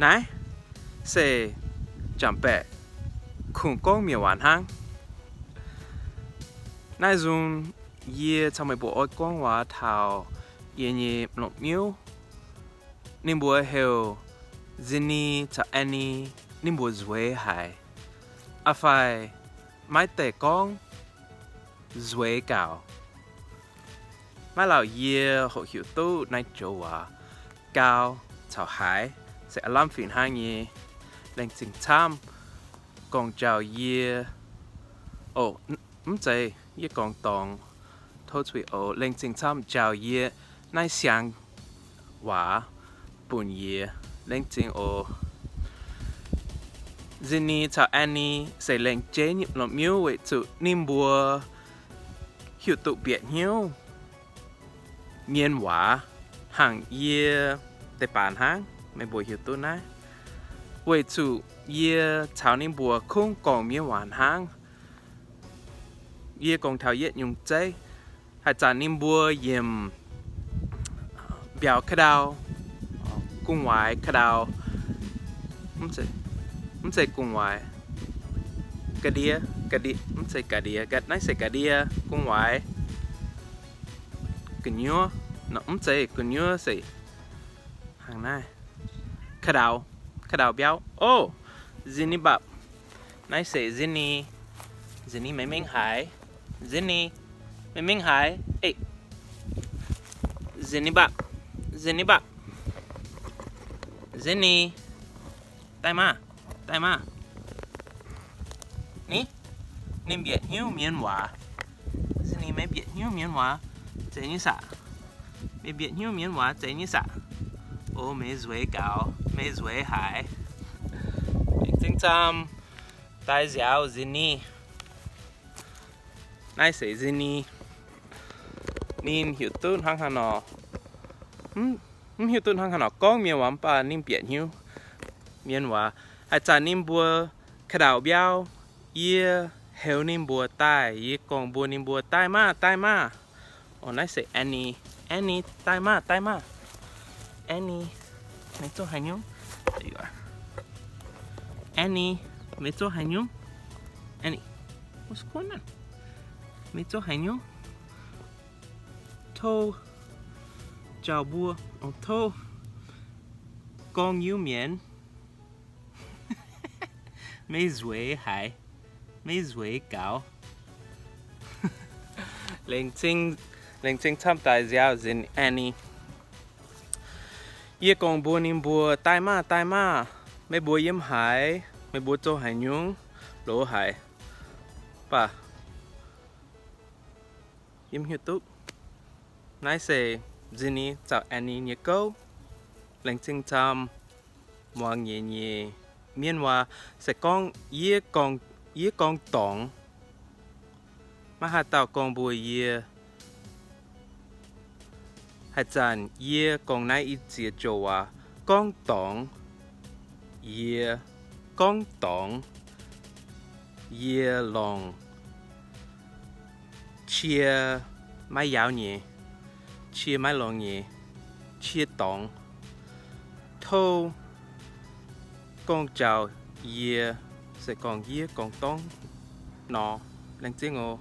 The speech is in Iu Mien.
Naaiv se janx-baeqc kungx gorngv mienh waac hnangv. Naaiv nzung yie caux meih mbuo oix gorngv waac taux yie nyei lomc miuv. Ninh mbuo heuc Zinni caux Anni. Ninh mbuo nzueic haic. A'fai maiv deix gorngv nzueic gaux. Maiv lauh yie hoqc hiuv duqv naaiv joux waac gau caux haiz se aav lamh fih hnangv nyei. Laengz zingh camv gorngv njaaux yie. O, mv zeiz yie gorngv dorngx, tov zuiz oc. Laengz zingh camv njaaux yie naaiv siang waac bun yie. Laengz zingh oc. Zinni caux Anni se laengz jeiv lomc miuv weic zuqc ninh mbuo hiuv duqv bieqc hnyouv mienh waac hnangv yie deix baac hnangv. Meih mbuo hiuv duqv naaiv weic zuqc yie caux ninh mbuo kungx gorngv mienh waac hnangv. Yie gorngv taux yietc nyungc zeiv. Haaix zanc ninh mbuo yiem mbiauz ka'ndau, gu'nguaaic ka'ndau, mv zeiz gu'nguaaic, ga'ndiev, mv zeiz ga'ndiev, naaiv se ga'ndiev, gu'nguaaic, gu'nyuoz, mv zeiz gu'nyuoz se hnangv naaiv, ka'ndau, ka'ndau mbiauv. O, Zinni bapc, naaiv se Zinni. Zinni, meih mingh haaix? Zinni, meih mingh haaix? E, Zinni bapc, Zinni bapc, Zinni, daaih maah, daaih maah. Ni, ninh mbietc hnyouv mienh waac. Zinni, meih mbietc hnyouv mienh waac zeiz nyei saah? Meih mbietc hnyouv mienh waac zeiz nyei saah? O, meih nzueic gaux, meih nzueic haic. Laengz zingh camv daaih nziaaux Zinni. Naaiv se Zinni. Ninh hiuv duqv hnangv haaix nor, mv hiuv duqv hnangv haaix nor gorngv mienh waac, mv baac ninh mbietc hnyouv mienh waac. Haaix zanc ninh mbuo ka'ndau mbiauv, yie heuc ninh mbuo daaih, yie gorngv mbuox ninh mbuo, daaih maah, daaih maah. O, naaiv se Anni. Anni, daaih maah, daaih maah. Anni, meih zoux haaix nyungc? Anni, meih zoux haaix nyungc? Anni, what's going on? Meih zoux haaix nyungc? Tov njaaux mbuo, tov gorngv Iu-Mienh. Meih nzueic haic, meih nzueic gaux. Laengz zingh camv daaih nziaaux Zinni, Anni. Yie gorngv mbuox ninh mbuo, daaih maah, daaih maah. Meih mbuo yiem haaix? Meih mbuo zoux haaix nyungc? Loz haic, mv baac yie mv hiuv duqv. Naaiv se Zinni caux Anni nyei gouv. Laengz zingh camv muangx yie nyei mienh waac. Se gorngv yie gorngv, yie gorngv dorngx, maiv haaix dauh gorngv mbuox yie. Haaix zanc yie gorngv naaiv i ziex joux waac, gorngv dorngx, yie gorngv dorngx, yie longc cie maiv yaauv nyei, cie maiv longx nyei, cie dorngx. Tov gorngv njaaux yie, se gorngv yie gorngv dorngx nor. Laengz zingh oc.